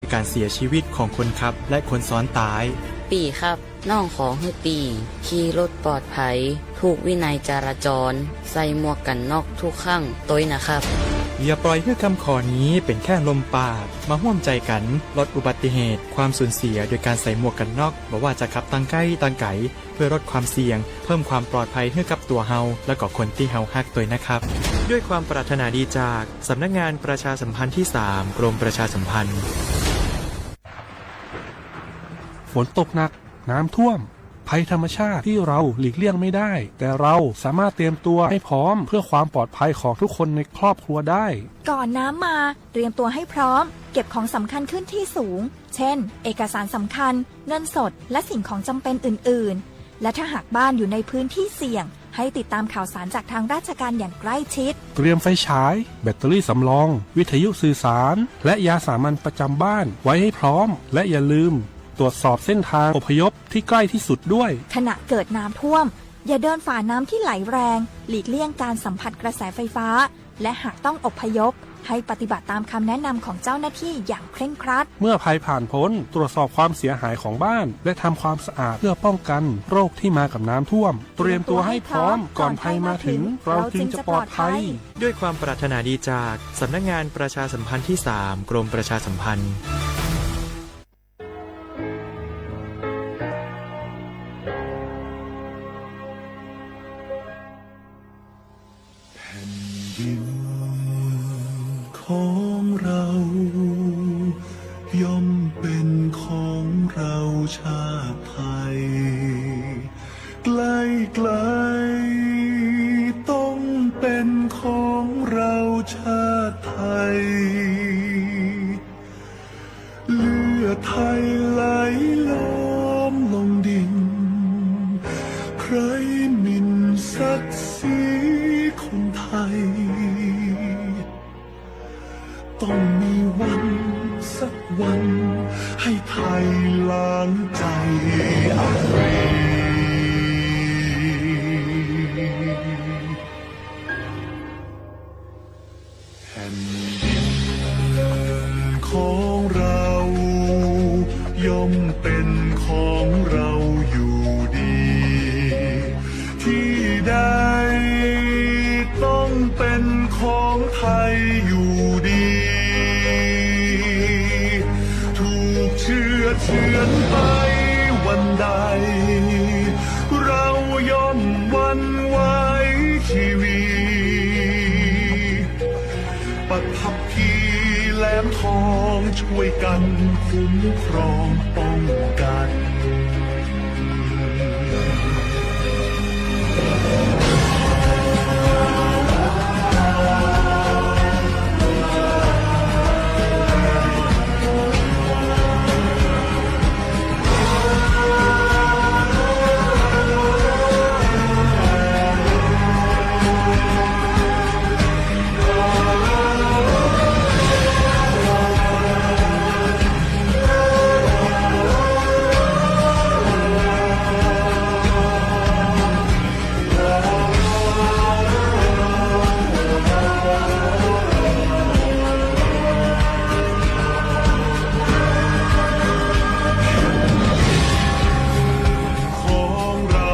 การเสียชีวิตของคนขับและคนซ้อนท้าย ปี่ครับ น้องขอหื้อปี่ขี่รถปลอดภัย ผูกวินัยจราจร ใส่หมวกกันน็อกทุกครั้ง ตวยนะครับ อย่าปล่อยให้คำขอนี้เป็นแค่ลมปาก มาร่วมใจกันลดอุบัติเหตุ ความสูญเสียโดยการใส่หมวกกันน็อก บ่ว่าจะขับทางใกล้ทางไกล เพื่อลดความเสี่ยง เพิ่มความปลอดภัยให้กับตัวเฮา และก็คนที่เฮาฮักตวยนะครับ ด้วยความปรารถนาดีจากสำนักงานประชาสัมพันธ์ที่สาม กรมประชาสัมพันธ์ ฝนตกหนัก น้ำท่วม ภัยธรรมชาติที่เราหลีกเลี่ยงไม่ได้ แต่เราสามารถเตรียมตัวให้พร้อมเพื่อความปลอดภัยของทุกคนในครอบครัวได้ ก่อนน้ำมา เตรียมตัวให้พร้อม เก็บของสำคัญขึ้นที่สูง เช่น เอกสารสำคัญ เงินสด และสิ่งของจำเป็นอื่นๆ และถ้าหากบ้านอยู่ในพื้นที่เสี่ยง ให้ติดตามข่าวสารจากทางราชการอย่างใกล้ชิด เตรียมไฟฉาย แบตเตอรี่สำรอง วิทยุสื่อสาร และยาสามัญประจำบ้านไว้ให้พร้อม และอย่าลืมตรวจสอบเส้นทางอพยพที่ใกล้ที่สุดด้วย ขณะเกิดน้ำท่วม อย่าเดินฝ่าน้ำที่ไหลแรง หลีกเลี่ยงการสัมผัสกระแสไฟฟ้า และหากต้องอพยพ ให้ปฏิบัติตามคำแนะนำของเจ้าหน้าที่อย่างเคร่งครัด เมื่อภัยผ่านพ้น ตรวจสอบความเสียหายของบ้าน และทำความสะอาดเพื่อป้องกันโรคที่มากับน้ำท่วม เตรียมตัวให้พร้อม ก่อนภัยมาถึง เราจึงจะปลอดภัย ด้วยความปรารถนาดีจากสำนักงานประชาสัมพันธ์ที่สาม กรมประชาสัมพันธ์ แผ่นดินของเรา ย่อมเป็นของเราชาติไทย ใกล้ๆ ต้องเป็นของเราชาติไทย เลือดไทยไหลล้อมลงดิน ใครหมิ่นศักดิ์ศรีคนไทย ต้องมีวันสักวัน ให้ไทยล้างใจอับปรี แผ่นดินของเรา ย่อมเป็นของเราอยู่ดี ที่ใดต้องเป็นของไทยอยู่ดี ถูกเฉื่อยเฉือนไปวันใด เราย่อมหวั่นไหวชีวี ประทับที่แหลมทองช่วยกันคุ้มครองป้องกัน ของเรา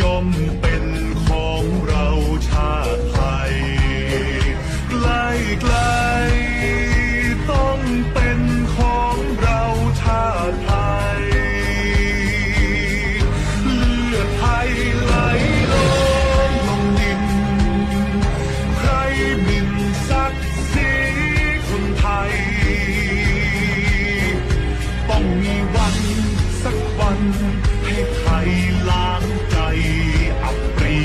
ย่อมเป็นของเราชาติไทย ใกล้ๆ ต้องเป็นของเราชาติไทย เลือดไทยไหลล้นลงดิน ใครหมิ่นศักดิ์ศรีคนไทย ต้องมีวันสักวัน ให้ไทยล้างใจอับปรี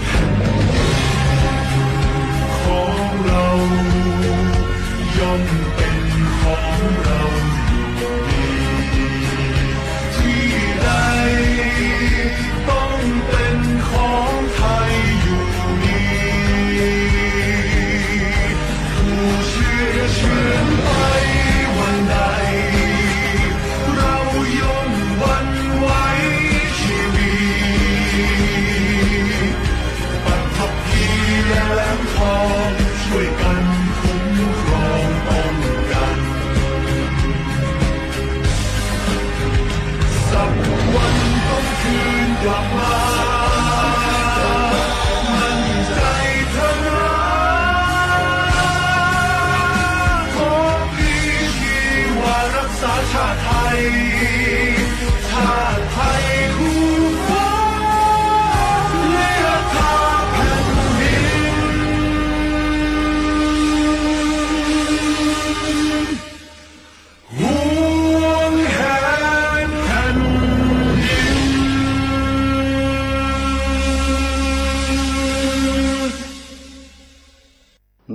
แผ่นดินของเรา ย่อมเป็นของเราอยู่ดี ที่ใดต้องเป็นของไทยอยู่ดี ถูกเฉื่อยเฉือนไปวันใด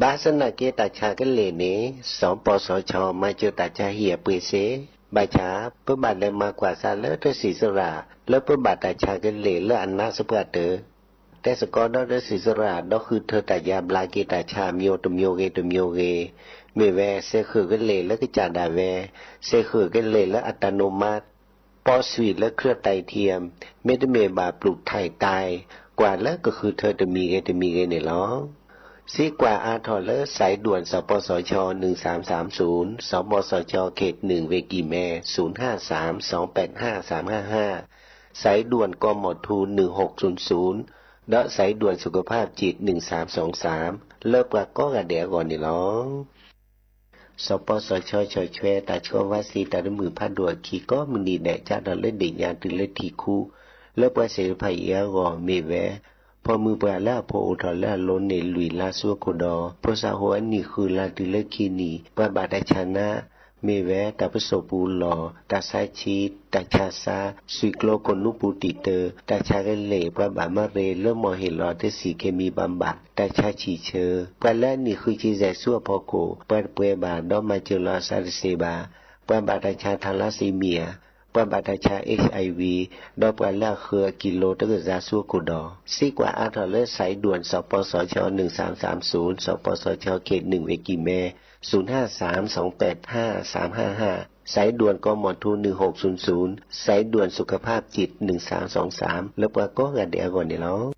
ဘၣ်ဆၣ်သနာ်က့ တၢ်ဆါကလ့ၢ်န့ၣ် စီၤပီစီၤဆီ မၤစၢၤတၢ်ဆါဟံၣ်အပှ့ၤစ့, ဘၣ်ဆၣ် ပဘၣ်လဲၤမၤကွၢ်စးလၢတၢ်စံးစရၣ် လၢပဘၣ်တၢ်ဆါကလ့ၢ်လၢအနးစ့ၢ်ကီးတၢၢ် တဲစ့ၢ်ကီးဒီးတၢ်စံးစရၣ် ဒီးဃုထၢတၢ်ယါဘျါက့ၤတၢ်ဆါအမျိုးတမျိုးဂ့ၤတမျိုးဂ့ၤ, မ့ၢ်ဝဲ စဲးဃုာ်ကလ့ၢ်လၢကစၢ်ဒၣ်ဝဲ, စဲးဃုာ်ကလ့ၢ်လၢအတၢ်နိးမး ပီးဆွံၣ်လၢ เครื่องไตเทียม မ့တမ့ၢ်ဘၣ် ပลูกถ่ายไต ကွၢ်လၢကဃုထၢတမံၤဂ့ၤတမံၤဂ့ၤန့ၣ်လီၤ. စံးကွၢ်အါထီၣ်လၢ สายด่วน สปสช หนึ่งสามสามศูนย์, สปสช เขตหนึ่ง เวกีแมร์ ศูนย์ห้าสาม สองแปดห้า สามห้าห้า, สายด่วน กมธ หนึ่งหกศูนย์ศูนย์ ဒီး สายด่วนสุขภาพจิต หนึ่งสามสองสาม လၢပှၤကိးဂၤဒဲးအဂီၢ်န့ၣ်လီၤ. စီၤပီစီၤဆၢဆီၣ်ထွဲ တၢ်ဆှၢဝါစ့တၢ်တမုာ်ဖးဒိၣ်အခံ ကိးမုၢ်နံၤဒဲး ကၢ်ထီၣ်လၢဒ့ၣ်ညါတုၤလၢထံၣ်ခူ လၢပှၤသ့ၣ်တဖၣ်အံၤအဂီၢ် မ့ၢ်ဝဲ ဖီမုၢ်ပှၢ်လၢအဖိအိၣ်ထီၣ်လၢအလိၤန့ၢ်လွံၢ်လါဆူအခိၣ်ဒီး ဖိသၣ်ဟိၣ်အနံၣ်ဃုလါတုၤလၢခံနံၣ် ပှၤဘၣ်တၢ်ဆါနါ မ့ၢ်ဝဲ တၢ်ပစိာ်ပူၤလီၢ်, တၢ်ဆါဆံး, တၢ်ဆါစၢ်, သွံၣ်ကျိကိၣ်နူပူၤတံာ်တၢ, တၢ်ဆါကလ့ၢ်, ပှၤဘၣ်မၤရ့လၢမီၢ်ဟ့ၣ်လီၤတဆံး เคมีบำบัด, တၢ်ဆါဆံးဆၢ, ပှၤလၢအနံၣ်ဃုဆံယဲၢ်ဆူအဖီခိၣ် ပှၤတပှဲၤဘၣ် ဒီးမၤစၢၤလီၤအသးတသ့ဘၣ်, ပှၤဘၣ်တၢ်ဆါ ทาลัสซีเมีย, ပှၤဘၣ်တၢ်ဆါ HIV, ဒီးပှၤလၢအဃၢၤအကံလိတကစၢ်ဆူအခိၣ်ဒီး စံးကွၢ်အါထီၣ်လၢ สายด่วน สปสช หนึ่งสามสามศูนย์, สปสช เขตหนึ่ง เวกีแมร์ ศูนย์ห้าสาม สองแปดห้า สามห้าห้า, สายด่วน กมธ หนึ่งหกศูนย์ศูนย์, สายด่วนสุขภาพจิต หนึ่งสามสองสาม လၢပှၤကိးဂၤဒဲးအဂီၢ်န့ၣ်လီၤ.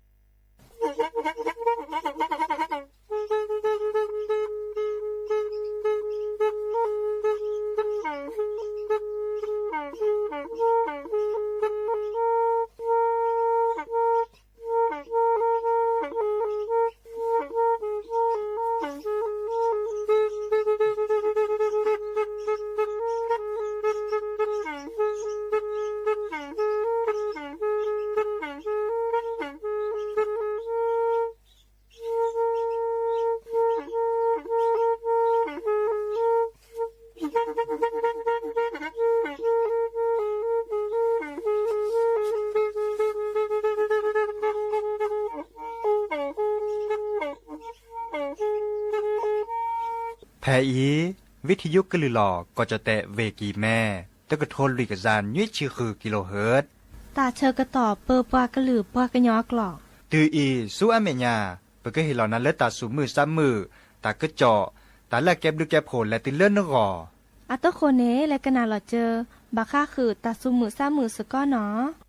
ဖဲအံၤ ဝံထံယုကလုၢ်လီၤ ကီၢ်ကၠီၣ်တဲၣ် ဝ့ၢ်ကံၤမဲ တကထိလွံၢ်ကယၤနွံဆံဃုကံလိဟၢၣ်, တၢ်ဆၢကတီၢ်ပၢပှၤကလုာ်ပှၤကညီအကျိာ်, တုၤအံၤဆူအမဲာ်ညါ ပကဟ့ၣ်လီၤနၤလၢတၢ်သူၣ်မုာ်သးမုာ်, တၢ်ကစီၣ်, တၢ်လၢအကဲဘျုးကဲဖှိၣ်လဲၤတုၤလၢနဂီၢ်, အတဃိန့ၣ် လဲၤကနၣ်လီၤစၢၤ ဘၣ်ဃးဃုာ်တၢ်သူၣ်မုာ်သးမုာ်စ့ၢ်ကီးနီၤ.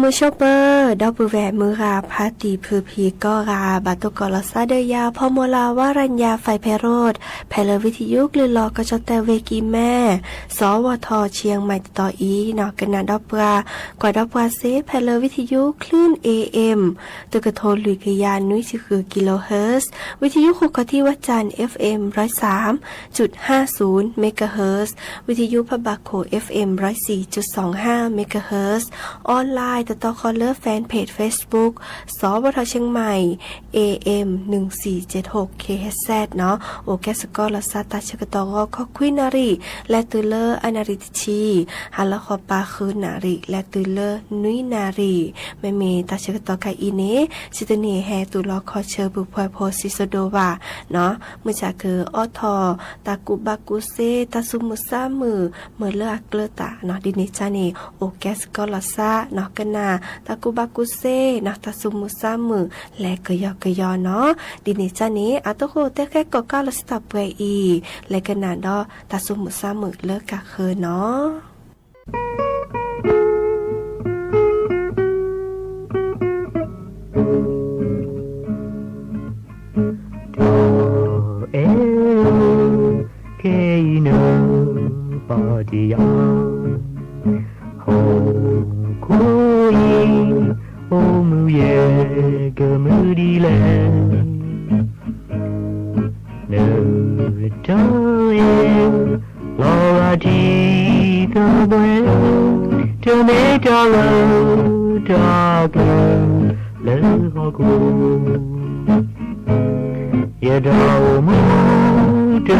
ဆိပၢၤ ဒီပုၢ်ဝဲၢ်မုၢ်ဂၤ ဖါတံၢ်ဖုဖံးကိးဂၤ ဘၣ်တိၢ်ကီးလီၤသးဒီးယၤ ဖီမီၤလၤ ဝါရၤညါ ဖဲးဖဲးရိး ဖဲလၢ ဝံထယုကလုၢ်လီၤ ကီၢ်ကၠီၣ်တဲၣ် ဝ့ၢ်ကံၢ်မဲၢ် စီၤဝီၤထီၣ် ဆံယဲၢ်မံး တတီၤအံၤနီၤ ကနၣ်ဒီးပှၤ ကွၢ်ဒီးပှၤစ့ ဖဲလၢ ဝံထယုကလုၢ် A M တကထိလွံၢ်ကယၤနွံဆံဃု kilohertz ဝံထယုဃုာ်ခီၣ်ထံးဝၣ်စၣ် F M ร้อยสามจุดห้าศูนย์ megahertz ဝံထယုဖးဘၣ်ခိၣ် F M ร้อยสี่จุดสองห้า megahertz online တတီဃီလၢ fan page Facebook စီၤဝီၤထီၣ် เชียงใหม่ A M หนึ่งสี่เจ็ดหก kilohertz နီၤ အိၣ်ကဲစ့ၢ်ကီးလီၤသး တၢ်ဆၢကတီၢ်ဂီၤခီ ခွံနၣ်ရံၣ် လဲၤတုၤလၢအနၣ်ရံၣ်တဆံ, ဟါလီၤဃီၤပၤ ဃုနၣ်ရံၣ် လဲၤတုၤလၢနွံနၣ်ရံၣ်. မ့မ့ၢ်တၢ်ဆၢကတီၢ်ခဲအံၤန့ၣ် စံးတန့ၢ် ဟဲသူၣ်လီၤခီၣ်ဆၢ ပုၢ်ဖှဲးဖိ စံးစိၤဒိၣ်ဘၣ်နီၤ မုၢ်ဆါကအိးထီၣ် တၢ်ကူၣ်ဘၣ်ကူၣ်သ့ တၢ်သူၣ်မုာ်သးမုာ် မ့ၢ်လၢအကျၢၤတၢ်နီၤ ဒ်န့ၣ်အံၤန့ၣ် အိၣ်ကဲစ့ၢ်ကီးလီၤသးနီၤ ကနၣ်တၢ်ကူၣ်ဘၣ်ကူၣ်သ့နီၤ တၢ်သူၣ်မုာ်သးမုာ် လဲၤကယီကယီနီၤ. ဒ်န့ၣ်အံၤန့ၣ် အသကိးတဲဃဲကိးကးလီၤသး တၢ်ပှဲၤအံၤ လဲၤကနၣ်ဒီး တၢ်သူၣ်မုာ်သးမုာ်လၢကးဃၢၤနီၤ. ဒီးအဲၣ် ခဲအံၤနပာ်တ့ၢ်ယၤ ဟီၣ်ခိၣ်အံၤ အိၣ်မုာ်ယဲၢ်ကမုာ်ဒ်လဲၣ် နတၢ်အဲၣ် လီၤဂာ်ထံသပှဲၤ တမ့ၢ်တၢ်လၢတၢ်ကျၢၤလၢဟီၣ်ခိၣ် ယတၢ်အိၣ်မူတ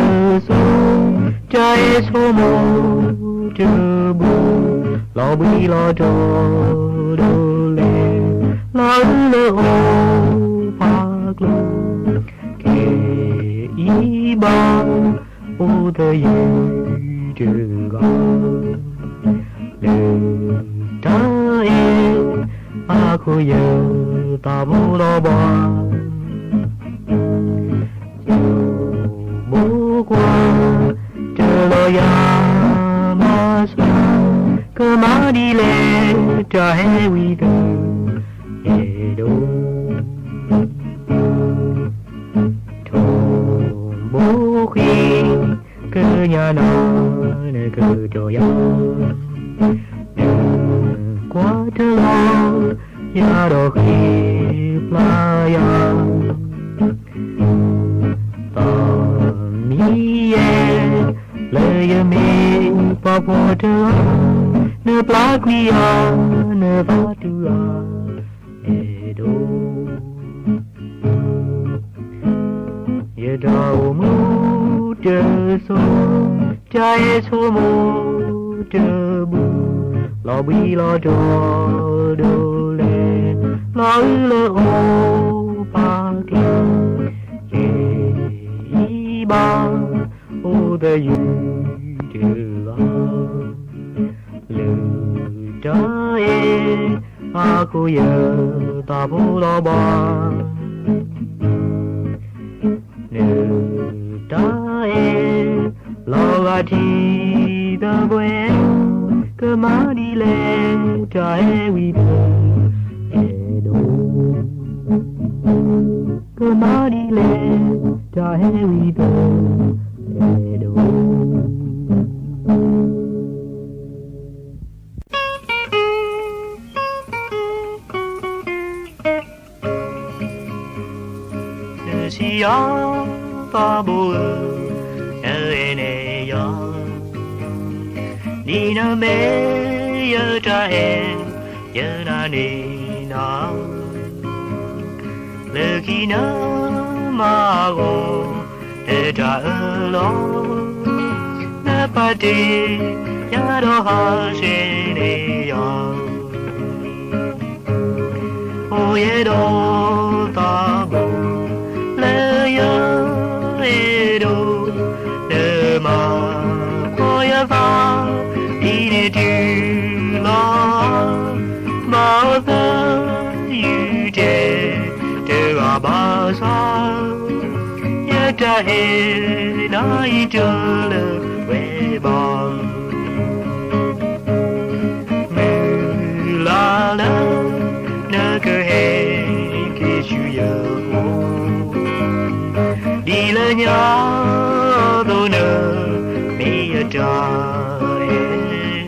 စိၤ တၢ်အဲၣ်ဆိကမိၣ်တဘူး လီၤဘှံးလီၤတီၤဒိၣ်လဲၣ် လီၤအုၣ်လၢအီၤဖးကျိၤ ခဲအံၤဘၣ် အိၣ်သယုၢ်တဂၤ လၢတၢ်အဲၣ်အဃိ ယသးဘိလီၤဘှါ ယဘိကွၢ်တလီၤယၤမၤစၢၤ ကမၤဒ်လဲၣ် တၢ်ဟဲဝံသး အဲၣ်ဒိး ထိၣ်ဘိဃံ ကညးနၤ နကတီၢ်ယၤ နကွၢ်တလီၤယၤဒီးဃ့ပျၢ်ယၤ သးမံယဲၢ် လၢယမ့ၢ်ပှၤဖှီၣ်တဂၤ နပျၢ်ကွံာ်ယၤ နသးတူၢ်ယၤ အဲၣ်ဒိး ယတၢ်အိၣ်မူတစိၤ တၢ်အဲၣ်ဆိကမိၣ်တဘူး လီၤဘှံးလီၤတီၤဒိၣ်လဲၣ် လီၤအုၣ်လၢအီၤဖးကျိၤ ခဲအံၤဘၣ် အိၣ်သယုၢ်တဂၤ လၢတၢ်အဲၣ်အဃိ ယသးဘိလီၤဘှါ နတၢ်အဲၣ် လီၤဂာ်ထံသပှဲၤ ကမၤဒ်လဲၣ် တၢ်ဟဲဝံသး အဲၣ်ဒိး ကမၤဒ်လဲၣ် တၢ်ဟဲဝံသး အဲၣ်ဒိး နစံးယၤ သးဘိဧၢ, နအဲၣ်န့ၢ်ယၤ, ဒ်နမ့ၢ်ယတၢ်အဲၣ် ယနာ်န့ၢ်နၤ, လၢခံနမၤအဂီၢ် နတၢ်အၢၣ်လီၤ, နပာ်တ့ၢ်ယၤဒီးဟးဆှဲးန့ၢ်ယၤ အိၣ်ယဲဒီးသးဘိ လၢယအဲၣ်ဒိး နမၤကွၢ်ယသး ဒ်န့ၣ်တုၤလီၤ, ဘၣ်အိၣ်သယုၢ်တဲာ်တဂၤဘၣ်ဆၣ် ယတၢ်အဲၣ်နၤအံၤတလၢဝဲဘၣ်. မုၢ်လၢ်လၢ လၢညါအသိးနမ့ၢ်ယတၢ်အဲၣ်,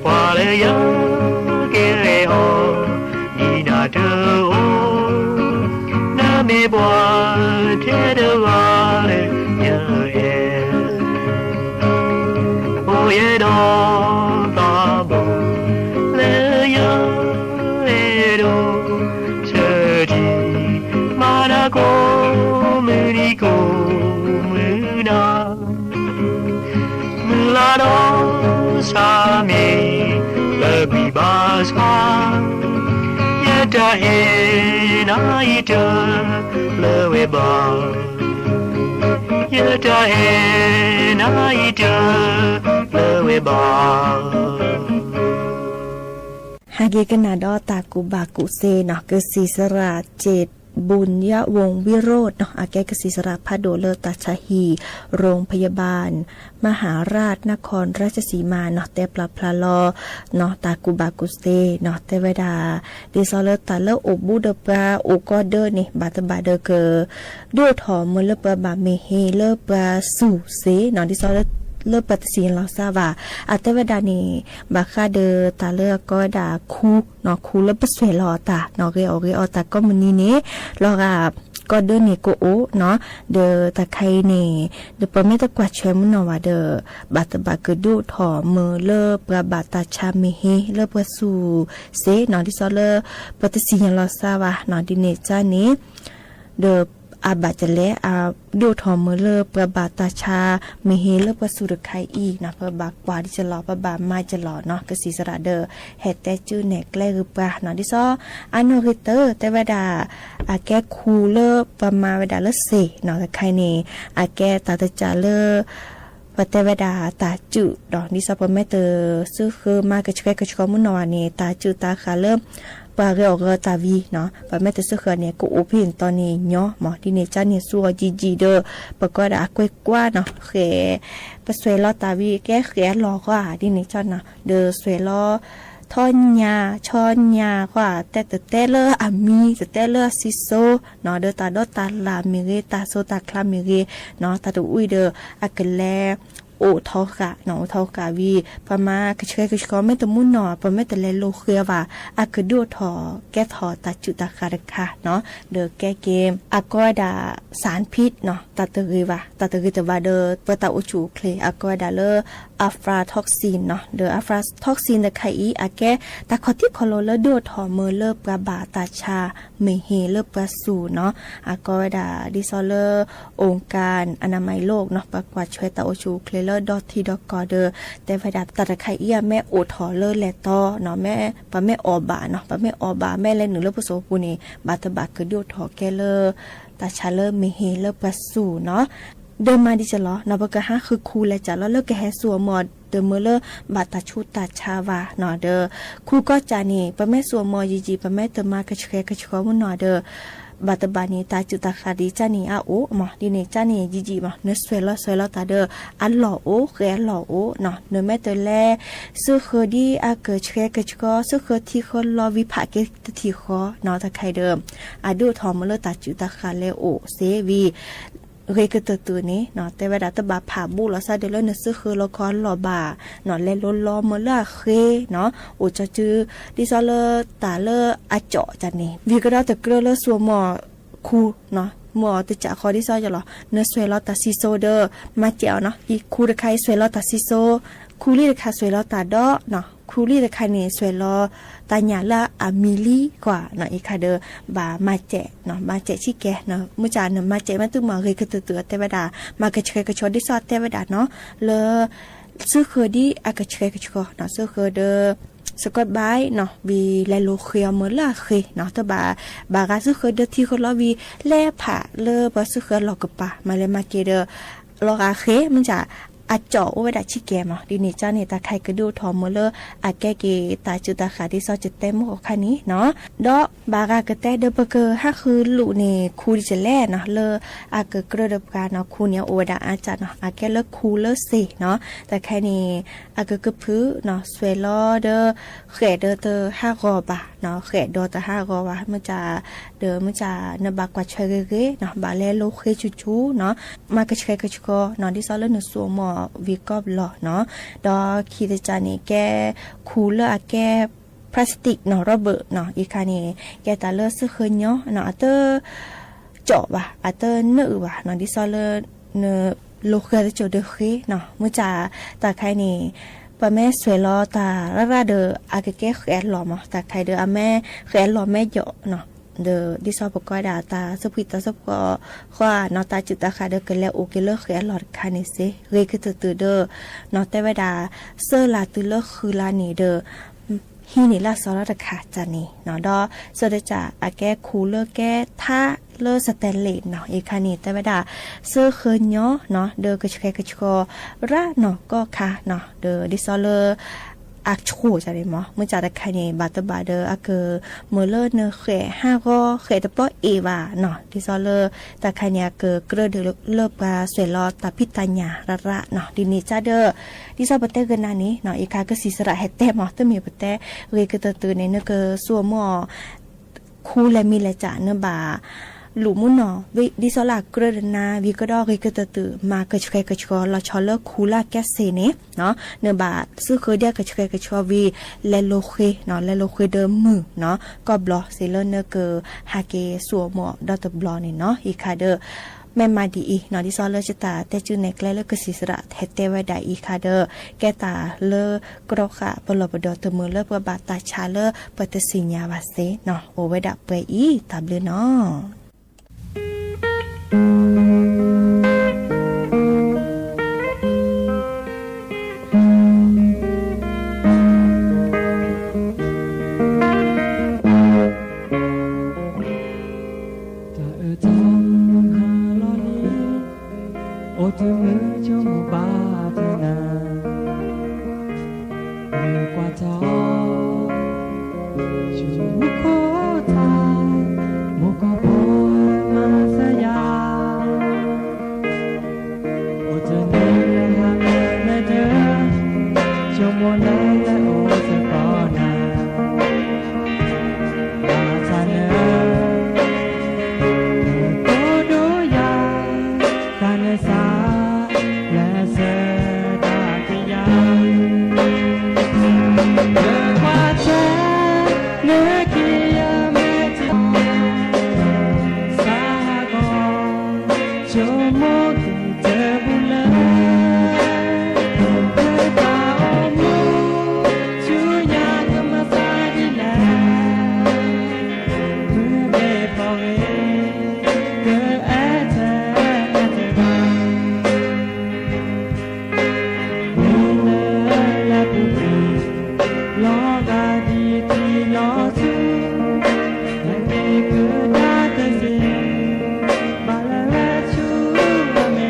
ပှၤလၢယကအဲၣ်အီၤ ဒ်နၤတအိၣ်, နမ့ၢ်ပှၤထဲတဂၤလၢယအဲၣ်, အိၣ်ယဲဒီးသးဘိ လၢယအဲၣ်ဒိး ဆၢထံ မၤနၤကိး မုၢ်နံၤကိးမုၢ်နၤ, မုၢ်လါဒီးဆၣ်မ့ၢ် လၢကွံာ်ဘၣ်ဆၣ်, ယတၢ်အဲၣ်နၤအံၤတလၢဝဲဘၣ်, ယတၢ်အဲၣ်နၤအံၤတ လၢဝဲဘၣ်. ဟဲက့ၤကနၣ်ဒီးတၢ်ကူၣ်ဘၣ်ကူၣ်သ့နီၤ ကစံးစရၣ် เจตบุญยะวงศ์วิโรจน์ နီၤ အကဲကစံးစရၣ်ဖးဒိၣ်လၢတၢ်ဆါဟံၣ် โรงพยาบาลมหาราชนครราชสีมา နီၤ တဲပျၢ်ဖျါလီၤ နီၤ တၢ်ကူၣ်ဘၣ်ကူၣ်သ့နီၤ တဲဝဲဒၣ် ဒ်သိးလၢတၢ်လၢအိၣ်ဘူးဒီးပှၤအိၣ်ကီၢ်ဒၢန့ၣ် ဘၣ်တဘၣ်ဒီးက ဒုးအိၣ်ထီၣ်မ့ၢ်လၢပှၤဘၣ်မ့ၢ်ဟ့ၣ်လၢပှၤစူၢ်သ့နီၤ ဒ်သိးလၢ လၢပှၤတသ့ၣ်ညါလီၤစၢ်ဘၣ် အတဲဝဲဒၣ်န့ၣ် ဘၣ်ဃးဒီးတၢ်လၢအကိးဝဲဒၣ်ခူနီၤ ခူလၢပစွဲးလီၤအတၢ်နီၤ ဂဲၤအီၣ်ဂဲၤအီတၢ်ကိးမုၢ်နံၤန့ၣ် လီၤဂာ် ကီၢ်ဒၢန့ၣ်ကအိၣ်နီၤ ဒီးတၢ်ခါအံၤန့ၣ် ဒီးပမ့ၢ်တကွၢ်ဆၢမုၢ်နီၤဘၣ်ဒီး ဘၣ်တဘၣ်ကဒုးအိၣ်ထီၣ်မ့ၢ်လၢပှၤဘၣ်တၢ်ဆါမ့ၢ်ဟ့ၣ်လၢပှၤစူၢ်သ့နီၤ ဒ်သိးလၢ ပတသ့ၣ်ညါလီၤစၢ်ဘၣ်နီၤ ဒ်န့ၣ်ကါန့ၣ် ဒီးအဘၣ်တလဲၣ် အဒုးအိၣ်ထီၣ်မ့ၢ်လၢပှၤဘၣ်တၢ်ဆါမ့ၢ်ဟ့ၣ်လၢပှၤစူၢ်တခါအံၤနီၤ ပဘၣ်ကွၢ်ဒ်ကလီၤ ပဘၣ်မၤကလီၤနီၤ ကစံးစရၣ်ဒီး ဟဲတဲစုနဲၣ်ကျဲဂ့ၤပှၤနီၤ ဒ်သိး အနီၢ်ဂ့ၤတၢၢ် တဲဝဲဒၣ် အကဲခူလၢပှၤမၤဝဲဒၣ်လၢသ့ၣ်နီၤ တခါအံၤန့ၣ် အကဲတၢ်တစၢ်လၢ ပတဲဝဲဒၣ်တၢ်စုၣ်ဒီး ဒ်သိးပမ့ၢ်တစုဃၢမၤကဆှဲကဆှီမုၢ်နီၤဘၣ်န့ၣ် တၢ်စုၣ်တၢ်ဃာ်လၢ ပှၤဂဲၤအီၣ်ဂဲၤအီတၢ်ဝံၤနီၤ ပမ့ၢ်တစုဃၢန့ၣ် ကအိၣ်ဖဲန့ၣ်တီၤန့ၣ်ညီမး ဒ်န့ၣ်ကါန့ၣ် စူၢ်အီၤယံာ်ယံာ်ဒီး ပကိးဒၣ်အကွဲးကွါနီၤ ဃဲး ပစွဲးလီၤတၢ်ဝံၤ ကဲဃဲးအလီၢ်ဃီဧါ ဒ်န့ၣ်ကါနီၤ ဒီးစွဲးလီၤ ထီၣ်ညါ ဆီညါဃီဧါ တဲတတဲလၢအမံၤ တတဲလၢအစံၣ်စိၤနီၤ ဒီးတၢ်ဒီးတၢ်လၢ်မ့ၢ်ဂ့ၤ တၢ်စိတၢ်ချါမ့ၢ်ဂ့ၤနီၤ တၢ်တဝံၤဒီး အကလဲၤ အိၣ်ထီၣ်ဃာ်နီၤ အိၣ်ထီၣ်ဃာ်ဝံၤ ပမၤကဆှဲကဆှီမ့ၢ်တမုၢ်နီၤ ပမ့ၢ်တလဲၤလိာ်ဃဲၤအီၤဘၣ် အကဒုးအိၣ်ထီၣ်ကဲထီၣ်တၢ်စုၣ်တၢ်ဃာ်တခါနီၤ ဒီးကဲက့ၤ အကိးဝဲဒၣ် สารพิษနီၤ တၢ်တဂ့ၤဘၣ် တၢ်တဂ့ၤတဘၣ်ဒီး ပတၢ်အိၣ်ဆူၣ်အိၣ်ချ့ အကိးဝဲဒၣ်လၢ aflatoxinနီၤ ဒီး aflatoxin တခါအံၤ အကဲတၢ်ခီၣ်ထံးခီၣ်လီၤလၢဒုးအိၣ်ထီၣ်မ့ၢ်လၢပှၤဘၣ်တၢ်ဆါမ့ၢ်ဟ့ၣ်လၢပှၤစူၢ်နီၤ အကိးဝဲဒၣ် ဒ်သိးလၢ องค์การอนามัยโลกနီၤ ပှၤကွၢ်ထွဲတၢ်အိၣ်ဆူၣ်အိၣ်ချ့လၢဒီထံဒီကီၢ်ဒီး တဲဝဲဒၣ်တၢ်တခါအံၤအမ့ၢ်အိၣ်ထီၣ်လၢလဲၤတီနီၤ မ့ၢ်ပမ့ၢ်အီၣ်ဘၣ်နီၤ ပမ့ၢ်အီၣ်ဘၣ် မ့ၢ်လဲၤနုာ်လၢပစိာ်ပူၤန့ၣ် ဘၣ်တဘၣ်ကဒုးအိၣ်ထီၣ်ကဲလၢ တၢ်ဆါလၢမ့ၢ်ဟ့ၣ်လၢပှၤစူၢ်နီၤ ဒီးမၤဒ်ကလီၤနီၤ ပကဟးဃုခူလဲၤကလီၤ လၢကဟဲစူၢ်အီၤမ့ၢ်အီၤ တမ့ၢ်လၢဘၣ်တၢ်ဆူးတၢ်ဆါဘၣ်နီၤ ဒီး ခူကီၢ်ကၢ်န့ၣ် ပမ့ၢ်စူၢ်အီၤမ့ၢ်အီၤယံာ်ယံာ် ပမ့ၢ်တမၤကဆှဲကဆှီမုၢ်နီၤဒီး ဘၣ်တဘၣ်န့ၣ် တၢ်စုၣ်တၢ်ဃာ်ဒ်ကၢ်န့ၣ် အအိၣ်မး ဒ်န့ၣ်ကၢ်န့ၣ် ယံာ်ယံာ်မး နစွဲးလီၤစွဲးလီၤတၢ်ဒီး အလီၢ်အိၣ် ဃဲးအလီၢ်အိၣ်နီၤ နမ့ၢ်တလဲၤ စုဃၢၤဒ်အကဆှဲကဆှီ စုဃၢၤထံဃၢၤလီၤဝံၤဖးက့ၤတထံၣ်ဃီနီၤ တခါအံၤဒီး အဒုးအိၣ်ထီၣ်မ့ၢ်လၢတၢ်စုၣ်တၢ်ဃာ်လဲၤအိၣ်သ့ဝံၤ ဂ့ၤကတၢၢ်တုၤန့ၣ်နီၤ တဲဝဲဒၣ်တဘၣ်ဖးဘူးလီၤ စးဒၢးလၢနစုဃၢၤလီၤခီအလီၢ်ဘၣ်နီၤ လဲၤလိၤလီၤမ့ၢ်လၢအဃ့နီၤ အိၣ်ကၠီစု ဒ်သိးလၢတၢ်လၢအကၠီၣ်ကၢ်န့ၣ် ဝံၤကဒီးတကြၢးလၢစူၢ်အီၤမ့ၢ်အီၤခူနီၤ မ့ၢ်အီၤတကးဃီဒ်သိးယလီၤ နစွဲးလီၤတၢ်စံၣ်စိၤဒီး မၤစဲးအီၤနီၤ အံၤခူတခါအံၤစွဲးလီၤတၢ်စံၣ်စိၤ ခူလံတခါစွဲးလီၤတၢ်ဒီးနီၤ ခူလံတခါန့ၣ် စွဲးလီၤတၢ်ညၣ်လၢအမံၤလံကွၢ်နီၤ အံၤခါဒီး ဘၣ်မၤစဲးနီၤ မၤစဲးဆံးကဲနီၤ မုၢ်ကၢ်နမၤစဲးမ့ၢ်တုၤမ့ၢ်ဂ့ၤကတၢၢ်တုၤ အတဲဝဲဒၣ် မၤကဆှဲကဆှီဒ်သိးအတဲဝဲဒၣ်နီၤ လၢ စုဃၢၤဒ်အကဆှဲကဆှီနီၤ စုဃၢၤဒီး စကီးဘၣ်နီၤ ဝံၤလဲၤလိၤဃ့အီၤမ့ၢ်လၢအဃ့နီၤ တဘၣ် ဘၣ်ဂၤစုဃၢၤဒီးထံဃၢၤလီၤဝံၤ လဲၤဖးလၢပှၤစုဃၢၤအလီၢ်ကပၤ မၤလဲၤမၤက့ၤဒီး လီၤဂာ်ဃ့ မုၢ်ကၢ် အကၠီၣ်အိၣ်ဝဲဒၣ်ဆံးကဲမး ဒ်န့ၣ်ကၢ်န့ၣ် တၢ်ခါအံၤကဒုးအိၣ်ထီၣ်မ့ၢ်လၢ အကဲက့ၤတၢ်စုၣ်တၢ်ဃာ်ဒ်သိးယတဲမ့ၢ်အခါန့ၣ်နီၤ ဒီးဘၣ်ဂၤကတဲဒီးပကဟးဃုလူၤန့ၣ် ခူဒ်လဲၣ်နီၤ လၢအကကြၢးဒီးပှၤနီၤ ခူန့ၣ်အိၣ်ဝဲဒၣ်အါကၢ်နီၤ အကဲလၢခူလၢသ့ၣ်နီၤ တခါန့ၣ် အကကဖုနီၤ စွဲးလီၤဒီး ဃဲးဒီးတဟးဂီၤဘၣ် ဃဲးဒီးတဟးဂီၤဘၣ် မုၢ်ဆါ, ဒီးမုၢ်ဆါနဘၣ်ကွၢ်ထွဲဂ့ၤဂ့ၤနီၤ, ဘၣ်လဲၤလိၤဃ့ဆူၣ်ဆူၣ်နီၤ, မၤကဆှဲကဆှီနီၤ, ဒ်သိးလၢနစိာ်မီၢ်ဝံၤကီၢ်ဘျီနီၤ, ဒီးခံတစးန့ၣ် ကဲခူလၢအကဲ plastic နီၤ, rubber နီၤ, အံၤခါန့ၣ် ကဲတၢ်လၢသုဃၢၤညီနီၤ, အတ ကၠီၣ်ဘၣ် အတနၢအုၣ်ဘၣ်နီၤ, ဒ်သိးလၢ နလိၤဃ့တစိၢ်ဒီးဃ့နီၤ, မုၢ်ဆါတၢ်ခါအံၤန့ၣ် ပမ့ၢ်ဆွဲးလီၤတၢ်ရၣ်ရၣ်ဒီး အကကဲဃဲးအလီၢ်မး, တၢ်ခါအံၤဒီးအမ့ၢ်ဃဲးအလီၢ်မ့ၢ်ယိာ်နီၤ, ဒီးဒ်သိးပကိးဝဲဒၣ်တၢ်သဖှံတၢ်သဖှီဃီနီၤ, တၢ်စူၣ်တၢ်ဃၣ်ဒီးကလဲၤအိၣ်က့ၤလၢဃဲးအလီၢ်တခါန့ၣ်စ့ၢ်, ဂ့ၤကတၢၢ်တၢၢ်ဒီး နီၤ တဲဝဲဒၣ် စၢလၢ်တုၤလၢဃုလါန့ၣ်ဒီး ဟံးန့ၢ်လၢအစီၤလီၤတခါတၢ်န့ၣ်နီၤ, ဒီးစၢတစး အကဲခူလၢကဲထါလၢစတဲလ့ၣ်နီၤ, အံၤခါန့ၣ် တဲဝဲဒၣ် သုဃၢၤညီနီၤ, ဒီးကဆှဲကဆှီရၣ်နီၤကီၢ်ခါနီၤ, ဒီးဒ်သိးလၢ အဆိၣ်တၢ်န့ၣ်မး, မုၢ်ဆါတခါန့ၣ် ဘၣ်တဘၣ်ဒီး အကမၤလၢနဃဲးဟးဂီၤ ဃဲးတပျီအ့ၣ်ဘၣ်နီၤ, ဒ်သိးလၢ တၢ်ခါန့ၣ် အကကြၢးဒီးလၢပှၤဆွဲးလီၤတၢ်ဖံးတၢ်ညၣ်ရၣ်ရၣ်နီၤ, ဒ်န့ၣ်ကဒီး ဒ်သိးပတဲကနၣ်န့ၣ်နီၤ, အံၤခါကစံးစရးဟဲတဲမး, တမ့ၢ်ပတဲဂ့ၤကတၢၢ်တၢၢ်န့ၣ် နကစိာ်မီၢ် ခူလဲၤမံၤလဲၤကၠး နဘၣ်လူၤမုၢ်နီၤ, ဒ်သိးလၢအကြၢးဒီးနၤဝံၤကဒီး ဂ့ၤကတၢၢ်တၢၢ် မၤကဆှဲကဆှီလီၤဆီလၢခူလၢကဲစ့ၢ်န့ၣ်နီၤ, နဘၣ်သုဃၢၤဒ်အကဆှဲကဆှီဝံၤ လဲၤလိၤဃ့နီၤ, လဲၤလိၤဃ့ဒီးမုၢ်နီၤ, ကီၢ်ဘျီစ့ၢ်လၢနကဟးက့ၤစိာ်မီၢ်ဒီတဘျီန့ၣ်နီၤ, အံၤခါဒီး မ့ၢ်မၤဒ်အံၤနီၤ, ဒ်သိးလၢယတၢ်တဲစုနဲၣ်ကျဲလၢကစံးစရး ဟဲတဲဝဲဒၣ်အံၤခါဒီး ကဲတၢ်လၢ ကြၢးဃာ်ပလီၢ်ပဒီတမုာ်လၢပှၤဘၣ်တၢ်ဆါလၢပတသ့ၣ်ညါဘၣ်စ့ၢ်နီၤ, အိၣ်ဝဲဒၣ်ပှဲၤအံၤ တၢ်ဘျုးနီၤ. တၢ်အၢၣ်တၢ်မုာ်ဟါလီၤလံ, အိၣ်တမုာ်ဆိကမိၣ်ဘၣ်တနၤ, မုၢ်ကွၢ်ထီၣ် ဆိကမိၣ်ခိၣ်ထီၣ်, မိၢ်ကီၢ်ဖိမၤစၢၤယၤ, အိၣ်တနံၤလၢဟါလၢမဲာ်တၢၢ်, ဆိကမိၣ်လၢလဲၤအိၣ်စ့ၢ်ကီးနၤ, ဘၣ်ဆၣ်နၢၤ ကိၢ်ဒိၣ်ယၤ, တၢ်နၢၤစၢ် လၢစၢၤတၢ်ကယၤ, နကွၢ်ထွဲ နက့ၤယမဲာ်ထံ, စးဟးဂီၤ ဆိကမိၣ်က့ၤတဘူၣ်လၢ တၢ်အိၣ်မူ ဆူညါကမၤသးဒ်လဲၣ်, မ့ၢ်ဘၣ်ဖီၣ်ဂ့ၤ ကအဲၣ်ထဲတဂၤ, မ့ၢ်လၢလၢပူၤကွံာ် လီၤဂာ်ဒ်ထံလီၤဆူ, ဟဲက့ၤကဒါတစ့ၢ် ဘၣ်လၢဆူအမဲာ်ညါ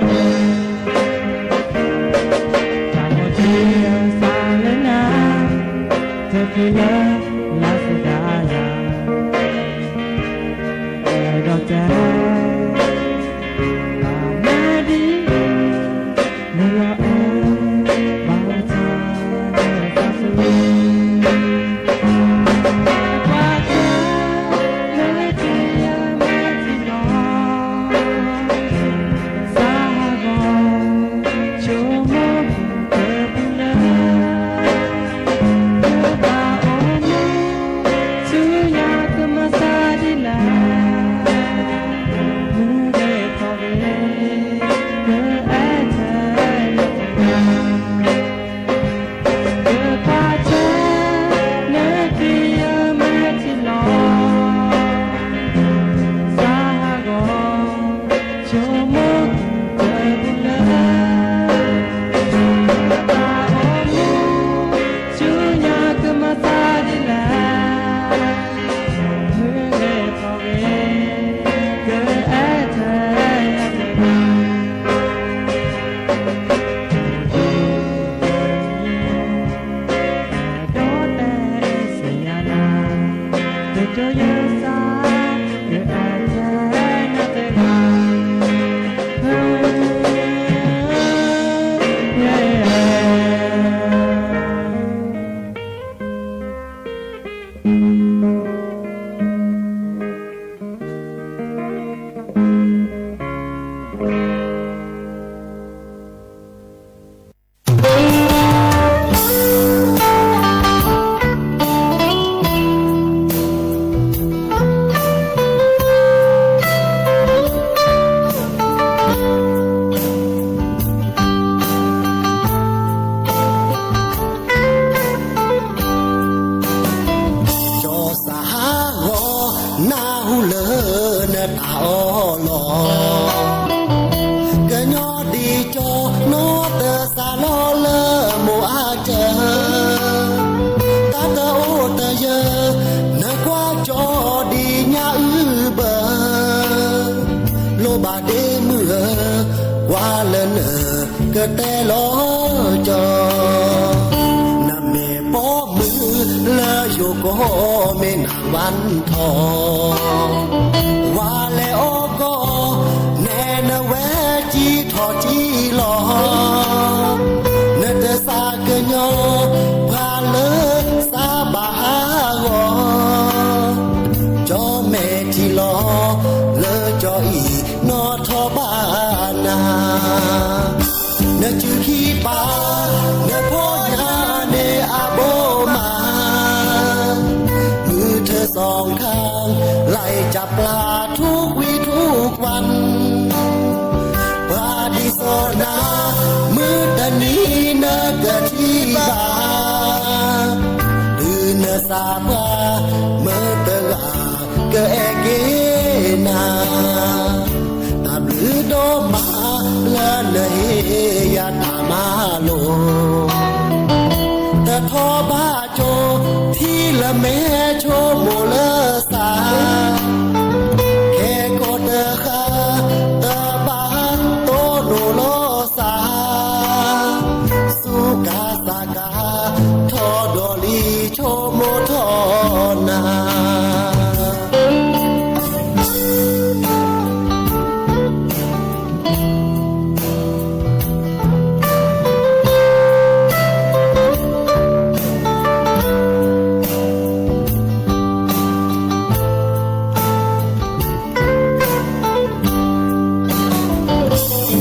ပှၤလၢနကတဲလီၤကီၢ်, နမ့ၢ်ပိာ်မုၣ်လၢယိၤကီၢ်မ့ၢ်နဝၢၼ်ၣ်ထီၣ်, ဝၤလဲၤအီကီၢ် နဲနဝဲကံထီၣ်ကံလီၤ, နတသးကညီၤပှၤလၢသးဘၣ်ဟးဂီၤ, ကၠီမဲာ်ထံလီၤ လၢကၠီအံၤ နီၣ်ထီၣ်ဘၣ်နၤ, နစုခံပၢ် နဖီညါန့ၣ်အဘိမး, မုၢ်ထၢၣ်စီၣ်ခါ လဲၤကၢ်ပျၢ်ထူဝံၤထူကွၢ်, ပှၤဒ်သိးနၤ မုၢ်တနံၤနကထံၣ်ဘၣ်, တုၤနသးပှၢ် မုၢ်တဂၤ ကအဲၣ်က့ၤနၤ, တၢ်ဘျုးဒိၣ်မး လၢနဟ့ၣ်ယၤတၢ်မၤလိာ်, တထီၣ်ဘၣ်ကၠိ ထံလၢမဲာ်ဆိကမိၣ်လၢသး, ခဲကိာ်တဃၣ် တဘၣ်တိၢ်နီၣ်လိာ်သး, စူးကါစးကါ ထီၣ်ဒီးလံာ်ဆိကမိၣ်ထီၣ်နၤ.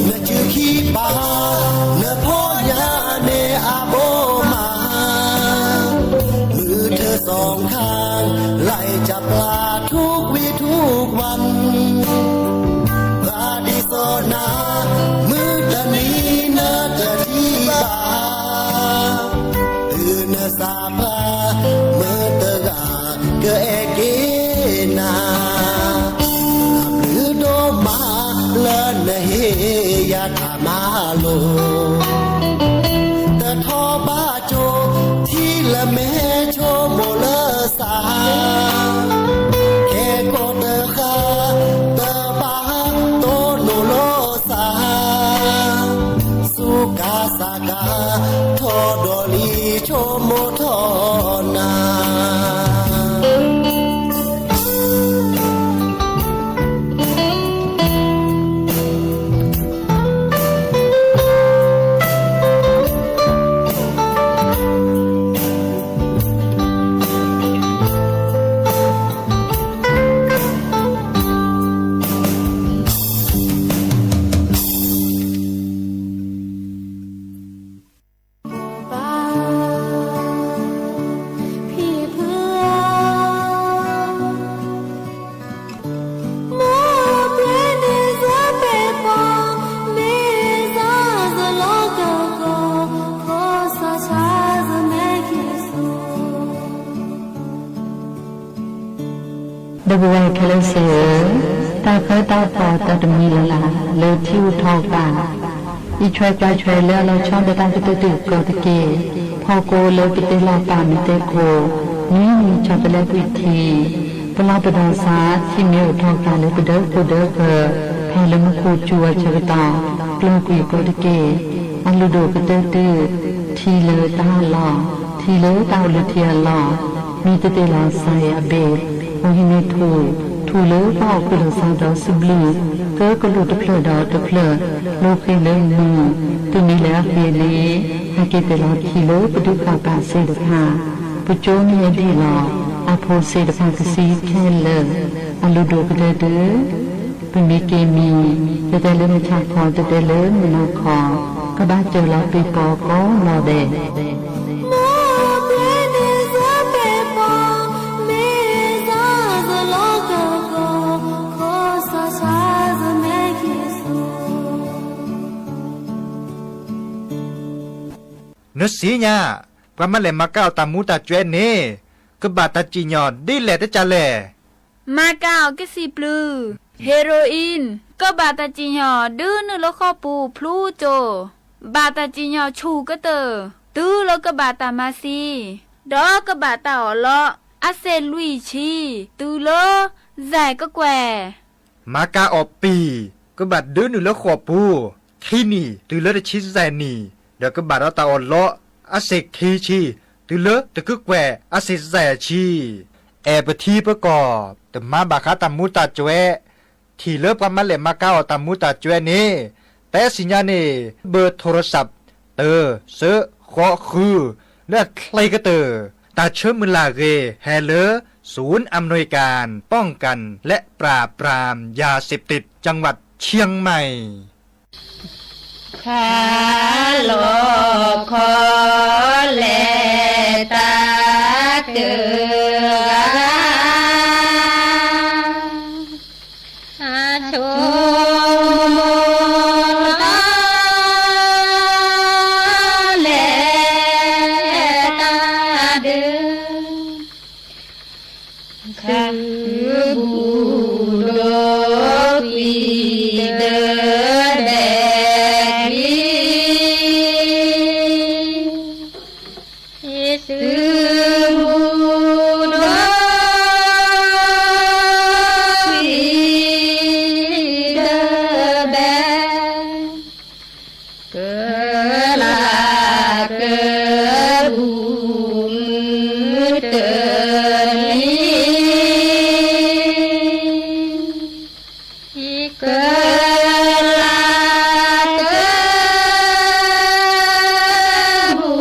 နစုခံပၢ် နဖီညါန့ၣ်အဘိမး, မုၢ်ထၢၣ်စီၣ်ခါ လဲၤကၢ်ပျၢ်ထူဝံၤထူကွၢ်, ပှၤဒ်သိးနၤ မုၢ်တနံၤနတထံၣ်ဘၣ်, တုၤနသးပှၢ် မုၢ်တဂၤ ကအဲၣ်က့ၤနၤ, တၢ်ဘျုးဒိၣ်မး လၢနဟ့ၣ်ယၤတၢ်မၤလိာ်, တထီၣ်ဘၣ်ကၠိ ထံလၢမဲာ်ဆိကမိၣ်လၢသး, ခဲကိာ်တဃၣ် တဘၣ်တိၢ်နီၣ်လိာ်သး, စူးကါစးကါ ထီၣ်ဒီးလံာ်ဆိကမိၣ်ထီၣ်နၤ. ဒီပုၢ်ဝဲၢ်ခဲလၢာ်သ့ၣ်ဧၢ, တၢ်ဃၢတၢ်ဃီၤတၢ်တမံၤလၢ်လၢ် လၢထံဂုၤထီၣ်ကး အံးဆွဲကွၢ်ဆွဲလၢအလီၤဆီဒီးတၢ်ကတၢၢ်တံၢ်ကီတက့ၢ်. ဖီကိလၢပတဲလီၤပာ်မ့ၢ်တဲခိၣ်, နွံနံၣ်ဆီတလဲကွံာ်ထံ, ပလီၢ်ပဒီးစါ ထံမ့ၢ်အိၣ်ထီၣ်ကးလၢပဒၢးခိၣ်ဒၢးဃၢၤ, ဖဲလၢမူခိၣ်စူၤဝဲဆၢကတီၢ် ကျီၢ်ကွံာ်ကိးတက့ၢ်. အလုၢ်ဒိၣ်ကတၢၢ်တုၤ ထံလၢတၢ်ဟးလီၢ်, ထံလၢတၢ်အိၣ်လၢထံအလီၢ်, မ့ၢ်တတဲလီၤစါအံၤအဘ့ၣ်, အီၤဟံးန့ၢ်ထူၣ်, ထူၣ်လၢပှၤအိၣ်ဃုာ်လီၤစါဒီးစံးဘျုး, ကကလူးတဖျၢၣ်ဒီးတဖျၢၣ်, လိဃ့လၢမုၢ်, တုၤမ့ၢ်လၢအဃ့န့ၣ်, ဟဲက့ၤတဲလီၤထံလၢပဒုးဃာ်ပာ်သ့ၣ်တဖၣ်, ပကၠိမ့ၢ်ဟဲဒံၣ်လီၤ, အဖိစ့ၢ်တဖၣ်ကသံခဲလၢာ်, အလုၢ်ဒိၣ်ကတၢၢ်တုၤ ပမ့ၢ်က့ၤမံၤ, တတဲလၢမုၢ်ဆါခီ, တတဲလၢမုၢ်နၤခီ, ကဘၣ်စၢၤလီၤပ့ၤပီၤကိးနီၢ်ဒဲး. နစံညါ, ပှၤမၤလဲၣ်မၤကၤအီၤတၢ်မူတၢ်ကွဲးန့ၣ်, ကဘၣ်တၢ်စံၣ်ညီၣ်ဒ်လဲၣ်တကးလဲၣ်. မၤကၤအီၤကစံးပျုၢ်, heroin, ကဘၣ်တၢ်စံၣ်ညီၣ်ဒုးနုာ်လၢဃီပူၤဖျူကၠိ, ဘၣ်တၢ်စံၣ်ညီၣ်ဆူၣ်ကတၢၢ်, တုၤလၢကဘၣ်တၢ်မၤသံ, ဒီးကဘၣ်တၢ်အီၣ်လီး, အစဲးလွံၢ်ဆံ, တုၤလၢ စဲးကကွဲၢ် မၤကၤအီၤပံၤ, ကဘၣ်ဒုးနုာ်လၢဃီပူၤ, ခံနံၣ်တုၤလၢတဆံယဲၢ်နံၣ်, ဒီးကဘၣ်ဒီးတၢ်အီၣ်လီးအစ့ၢ်ခံဆံ တုၤလၢတကကွဲၢ်အစ့ၢ်ယဲၢ်ဆံ, အဲၣ်ပထံပကီၢ် တမၤဘၣ်ဃးတၢ်မူၤတၢ်ကွဲး, ထံၣ်လၢပှၤမၤလဲၢ်မၤကၤအီၤတၢ်မူၤတၢ်ကွဲးန့ၣ်, တဲစံၣ်ညီၣ်န့ၣ် ဘၢၣ်ထိရၣ်စး တၢ စၢ ဃိး ဃု လၢအချ့ကတၢၢ်, တၢ်ဆၢမုၢ်လၢ်ဂ့ၤ ဟဲလၢ ศูนย์อำนวยการป้องกันและปราบปรามยาเสพติด จังหวัดเชียงใหม่ ခးလီၤခီလဲၣ်တၢ်တဂၤ ဆိမိၣ်လီၤလဲၣ်တၢ်ဒၢ ခးဘူးဒိကွံာ်ဒၢဘဲ ဆိမိၣ်ဒိကွံာ်ဒၢဘဲ ကလးကဘူး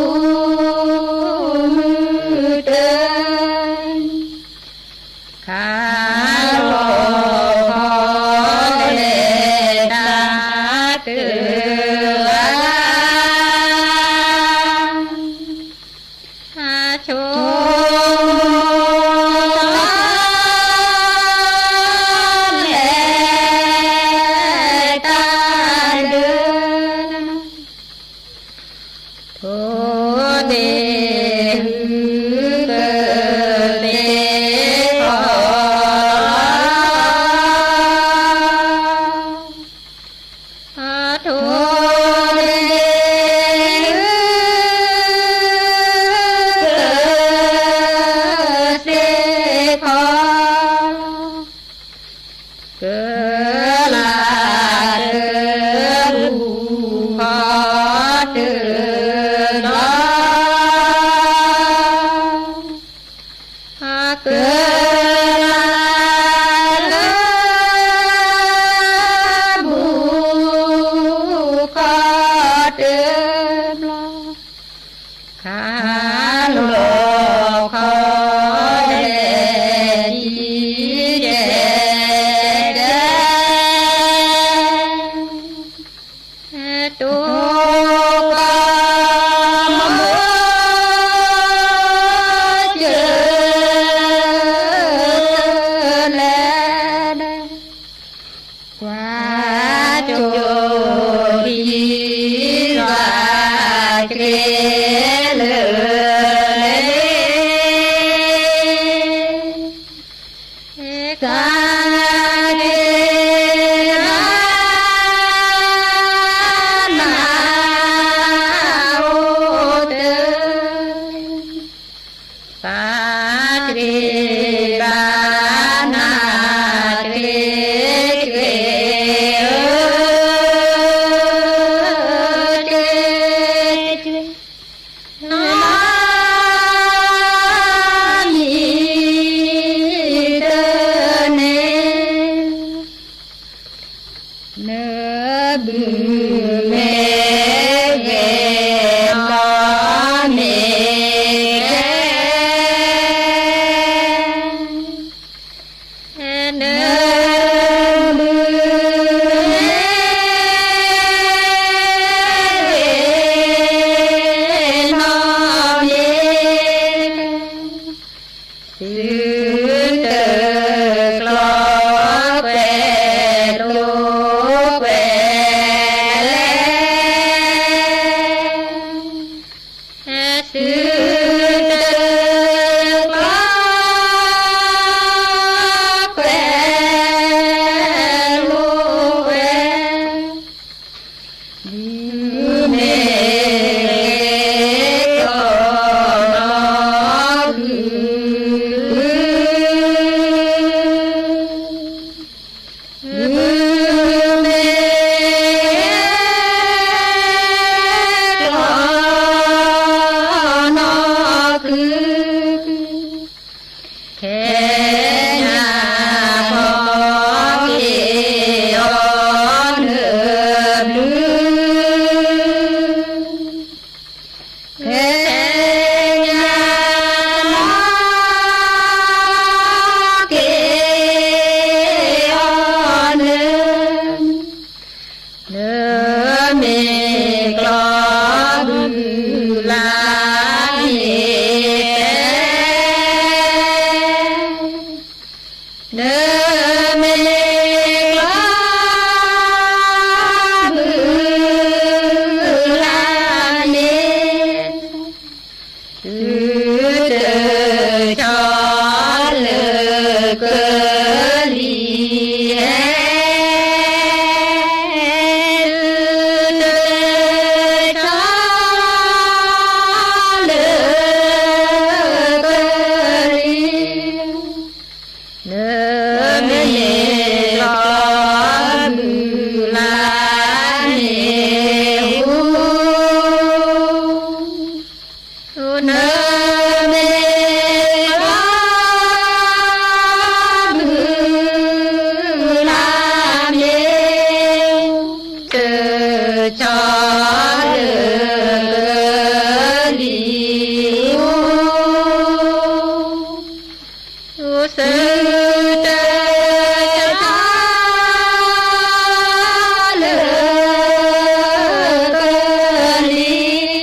မုၢ်တနံၤ ကလးကဘူးမုၢ်တနံၤ ခးလီၤခီလဲၣ်တၢ်တဂၤ ဆိမိၣ်လဲၣ်တၢ်ဒၢ ထိၣ်ဒ့ၣ်ဟုၣ်ကသ့ခီ ထိၣ်ဒ့ၣ်ဟုၣ်ကသ့ခီ ကလးကဘူးခီတဘျီ ကလးကဘူးခီတဘျီ ခးလီၤခီလဲၣ်တံၤဒဲးဒဲး တိကီၢ်မုၢ်ကၠၢလဲၣ်ဒဲး ကွၢ်ကၠိထံ ကွၢ်ကၠိထံလၢလၢ ကၢ်က့ၤဘၣ်နၤအိၣ်တၢ် ပၢ်တြ့ၤဘၣ်နၤတြ့ၤတြ့ၤဧၢ, တြ့ၤတြ့ၤ နီၢ်မံၤတန့ၢ် နဘုးမ့ၢ်ဂ့ၤ နီၢ်မ့ၢ်ဂ့ၤ နဘုးမ့ၢ်ဂ့ၤ နီၢ်မ့ၢ်ဂ့ၤ သုတကျီကွဲးကျိကွဲးလဲၣ်, သုတကျီကွဲးကျိကွဲး မ့ၢ်ဂ့ၤ နီၢ်မ့ၢ်ဂ့ၤ နီၢ်မ့ၢ်ဂ့ၤ မ့ၢ်ကျီဘုလၢန့ၣ်, နမ့ၢ်ကျီဘုလၢန့ၣ်, သုတဆီလၢကလံၤဟဲ, သုတဆီလၢကလံၤ, နမ့ၢ်ကျီဘုလၢန့ၣ်ဟူ နမ့ၢ်ကျီဘုလၢန့ၣ်, သုတဆီလၢကလံၤဟူ, သုတဆီလၢကလံၤ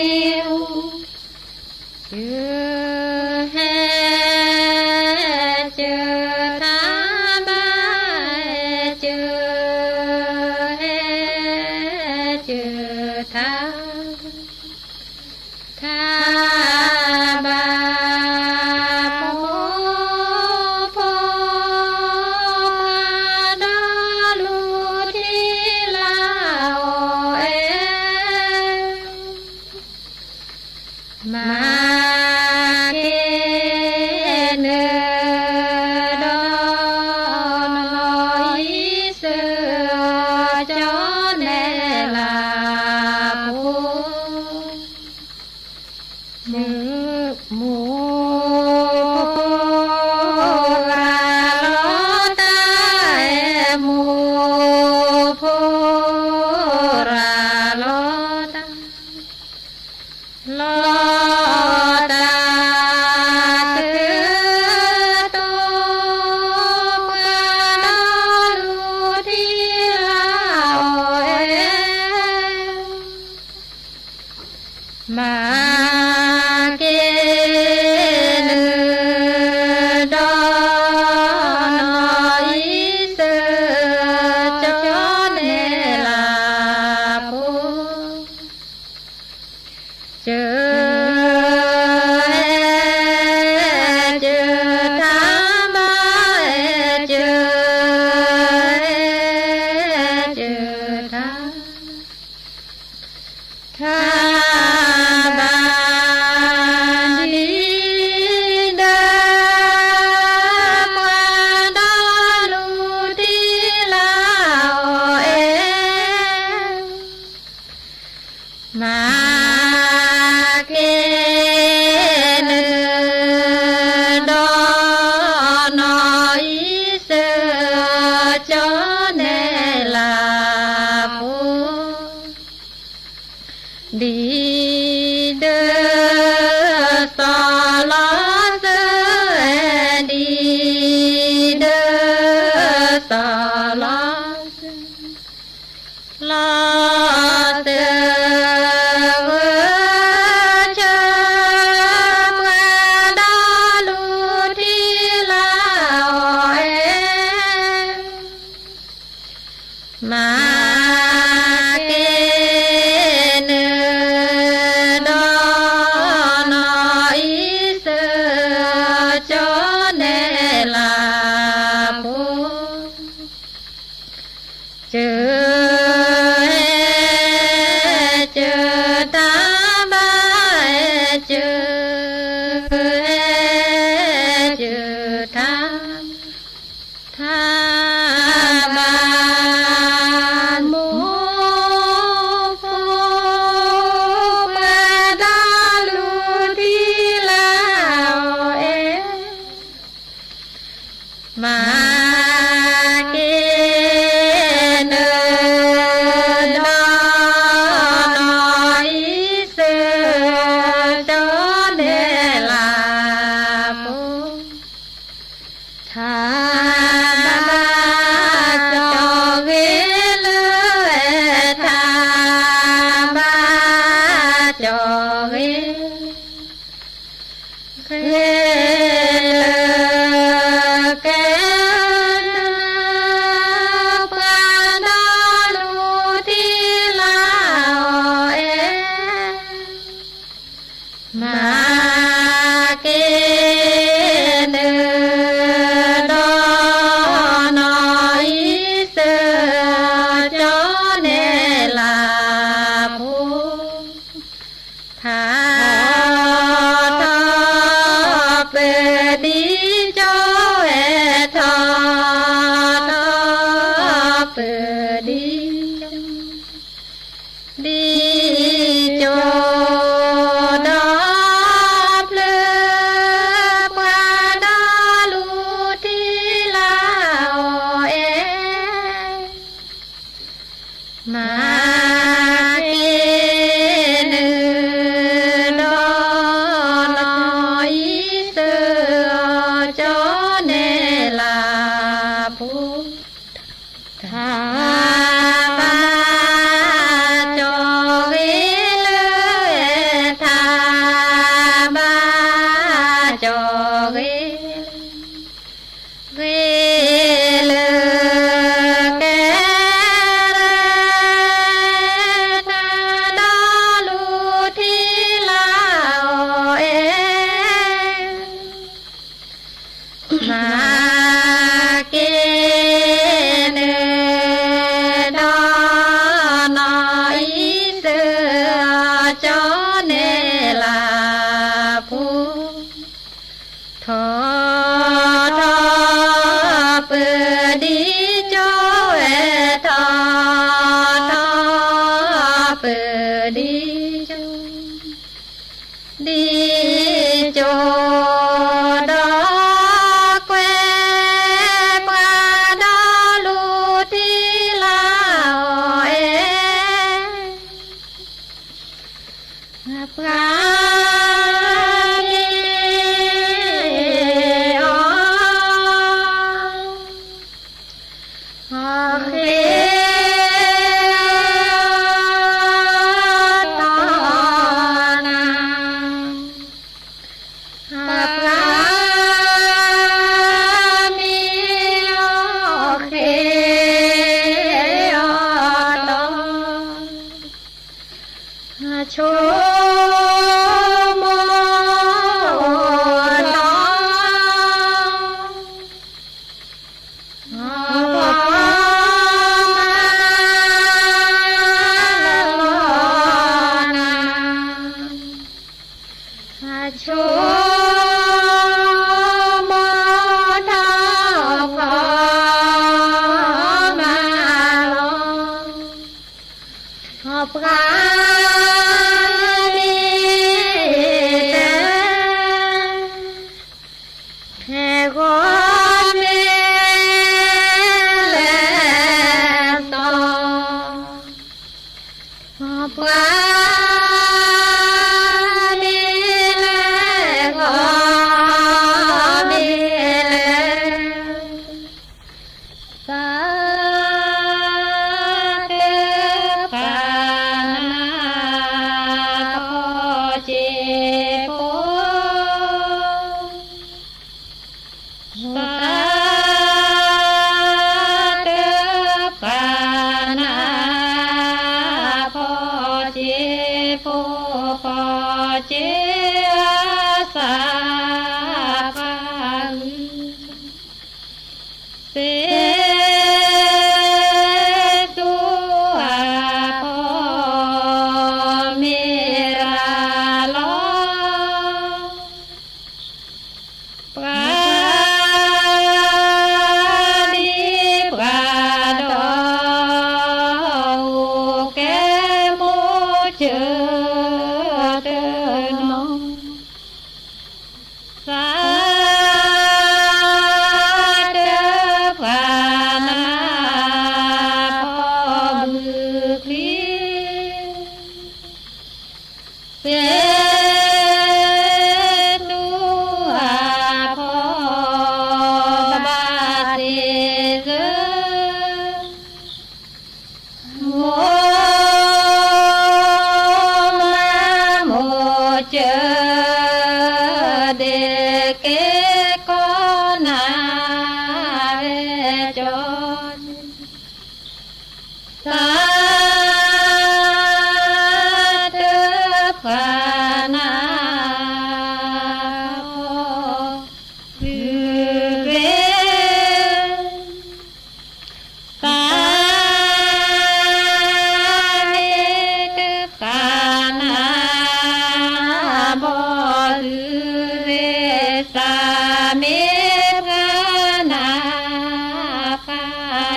ဟူ, ကဟဲကထါဘၣ်, ကဟဲကထါ, ထါဘၣ်မိၢ်ဖိ, ဒီးလူၤထံလၢအီၤအဲ မၤက့ၤနုာ်ဒီးနီၢ်အံၣ်စၢၣ် ကၠီနဲလးဖိ, မိၢ်ဖိရၤလီၤတၢ်, မိၢ်ဖိရၤလီၤတၢ်, လီၤတၢ်တကတိၤ ပှၤဒီးလူၤထံလၢအီၤအဲ မၤက့ၤနုာ်ဒီး နီၢ်အံၣ်စၢၣ် ကၠီနဲလးဖိ, ကဟဲကထါဘၣ်, ကဟဲကထါ ထါဘၣ်ဒံးဒီး ပှၤဒီးလူၤထံလၢအီၤအဲ မၤက့ၤနုာ်ဒီး နီၢ်အံၣ်စၢၣ် ကၠီနဲလးဖိ ဒ်ဒၢစီၤလီၤစၢၤ, ဒ်ဒၢစီၤလီၤစၢၤ, လီၤစၢၤဂၢၢ်ဆၢ ပှၤဒီးလူၤထံလၢအီၤအဲ မၤက့ၤနုာ်ဒီး ပၢဒံကၠိ, ဒံကၠိဒီးကွဲး ပှၤဒီးလူၤတံၢ်လၢအီၤအဲၣ်, ပှၤမ့ၢ်အီၤ အီၣ်ဃ့အီၣ်တီနၤ, ပှၤမ့ၢ်အီၣ်ဃ့အီၣ်တီ အဆိကမိၣ်ဒီး အပှၤမၤလီၤနၤ, အဆိကမိၣ်ဒီး အပှၤမၤလီၤ အပှၤမ့ၢ်တ ဟဲဂီၤမ့ၢ်လဲၤသီ, အပှၤမ့ၢ်လဲၤဂီၤမ့ၢ်လဲၤ သးတပှၢ်နၤ ဖီက့ၤဖိ, သးတပှၢ်နၤ ဖီက့ၤဖိ, ဖီက့ၤအသးပှၢ်ဂုၤ စ့သူအဖိမ့ၢ်ရၤလီၤ, ပှၤဒံးပှၤဒီး အိၣ်ကဲမိၢ်စၢၤတနီၤ သးတပှၢ်နၤ ဖီဘုချံ, စ့သူအဖိဘၣ်သ့ၣ်စၢၤ မိၢ်မၤမိၢ်စၢၤ ဒ့က့ၤကိးနၤဝဲကၠီ, သးတပှၢ်နၤ ဖီဘုရ့ သးမ့ၢ်တပှၢ်နၤ ဘီၣ်သုရ့, သးမ့ၢ်ပှၤနၤ ပှၤ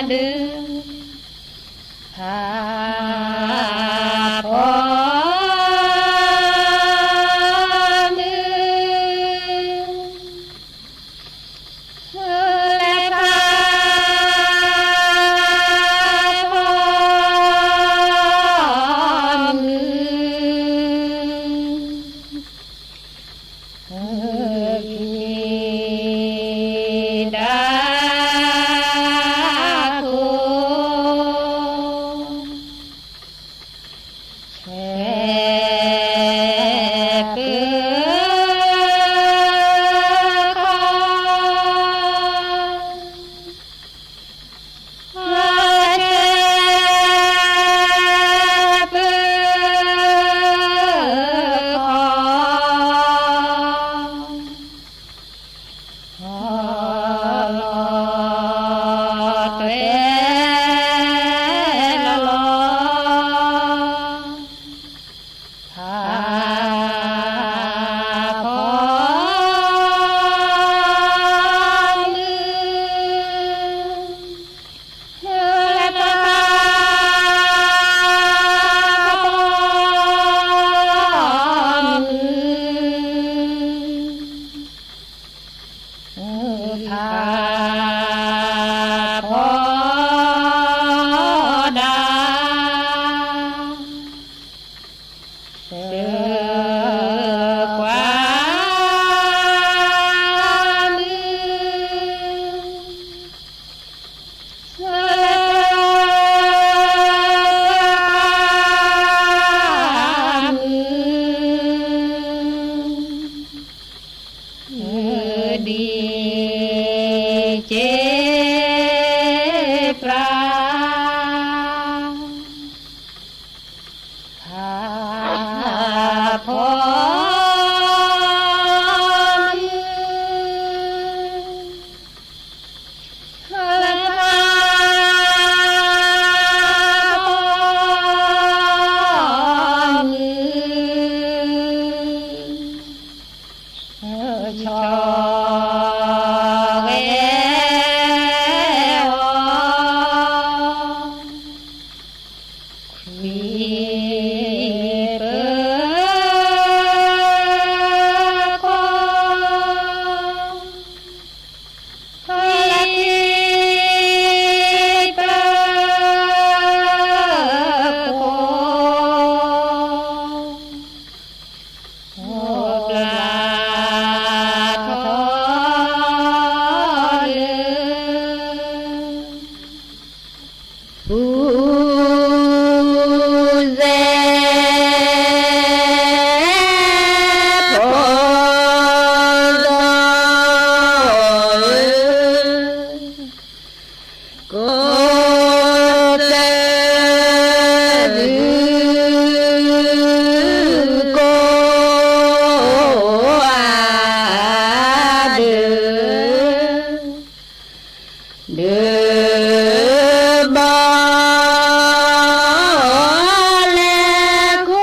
ဒုး ဖးဖီမုၢ် လဲၤဖးဖီမုၢ် ဂံၢ်ဒၣ်ခိၣ် ဆဲးပၢၤ လီၤတဲာ်လီၤလီၤ တကွၢ်မုၢ် တကွၢ်မုၢ် ဒ်က့ပြၢ ဖးဖီမုၢ် ဖးဖီမုၢ် ဆီၣ်ဂဲၤအီၤ ခွံပၢၤခိၣ် ခွံပၢၤခိၣ် အိၣ်ပျၢ်ထီၣ်လၢ ဖုစဲ ဖိစီဧၢ, ကိးသၢသုကိးအါဒၢး ဒၢးဘီလဲၤခူ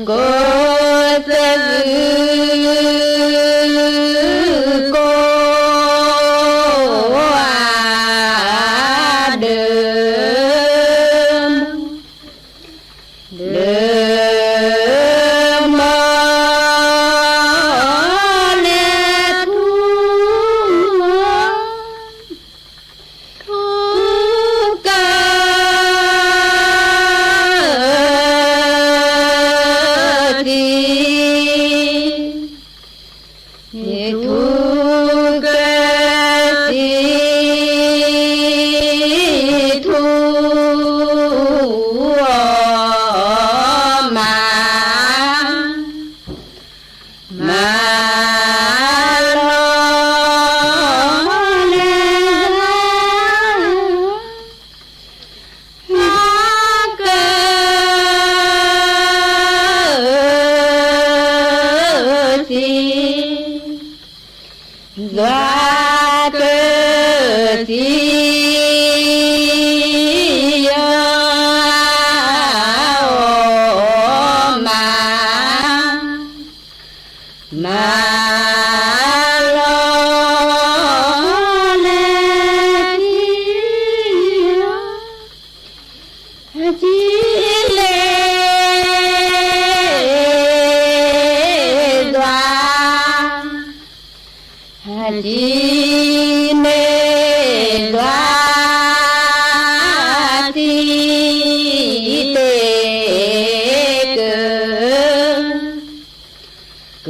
ကိးသၢသု ကိးအါဒၢး ဒၢးဘီလဲၤခူ ထူကစံး ထူက စံး ထူအီၣ်မး မၤလီၤလဲၤ ကစံး ယွၤကစံး ယွၤအီၣ်မး မၤလီၤလဲၤ စံးလ့ၣ်ယွၤ စံးမ့ၢ်ယွၤ စံးတ့ၢ်က က